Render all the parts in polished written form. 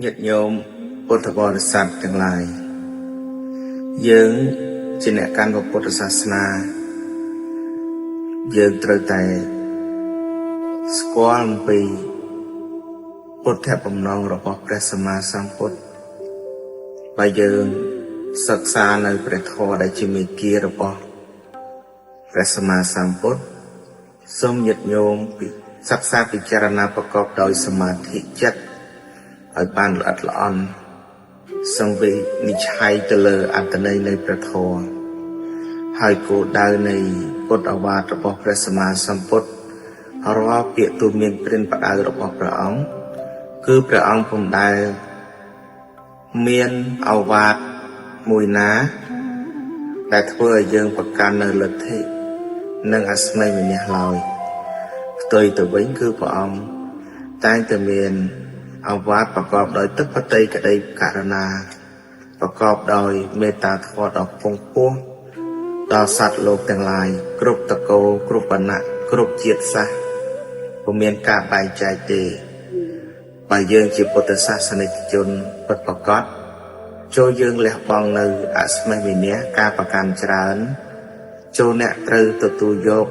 ញាតិញោមពុទ្ធបរិស័ទទាំងឡាយយើងជាអ្នកកាន់ពុទ្ធសាសនាយើងត្រូវតែស្គាល់អំពីពុទ្ធបំណងរបស់ព្រះសម្មាសម្ពុទ្ធបើយើងសិក្សានៅព្រះធម៌ដែលជាមេគារបស់ព្រះសម្មាសម្ពុទ្ធសូមញាតិញោមពិសិក្សាពិចារណាប្រកបដោយសមាធិចិត្តឲ្យបានល្អិតល្អន់សង្វិនិច្ឆ័យទៅលើអត្តន័យនៃព្រះធម៌ហើយគោលដៅនៃពុទ្ធឱវាទរបស់ព្រះសម្មាសម្ពុទ្ធរាល់ពាក្យទូមានព្រិនបដៅរបស់ព្រះអង្គគឺព្រះអង្គពុំដែលមានឱវាទមួយណាដែលធ្វើឲ្យយើងប្រកាន់នៅលទ្ធិនិងអស្មិវិន័យឡើយផ្ទុយទៅវិញគឺព្រះអង្គតែងតែមានឱវាទប្រកបដោយទឹកបតីក្តីករណាប្រកបដោយមេត្តាធម៌ដ៏ខ្ពង់ខ្ពស់ដល់សត្វលោកទាំងឡាយគ្រប់តកូលគ្រប់វណ្ណៈគ្រប់ជាតិសាសន៍ពុំមានការបែងចែកទេបើយើងជាពុទ្ធសាសនិកជនពិតប្រាកដចូលយើងលះបង់នៅអស្មិវិន័យការប្រកាន់ច្រើនចូលអ្នកត្រូវទទួលយក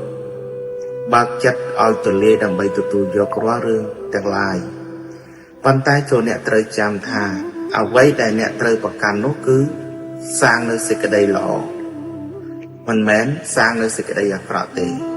បើកចិត្តឲ្យទូលាយដើម្បីទទួលយករាល់រឿងទាំងឡាយប៉ុន្តែចូលអ្នកត្រូវចាំថាអ្វីដែលអ្នកត្រូវប្រកាន់នោះគឺសាងនៅសេចក្តីល្អមិនមែនសាងនៅសេចក្តីអាក្រក់ទេ។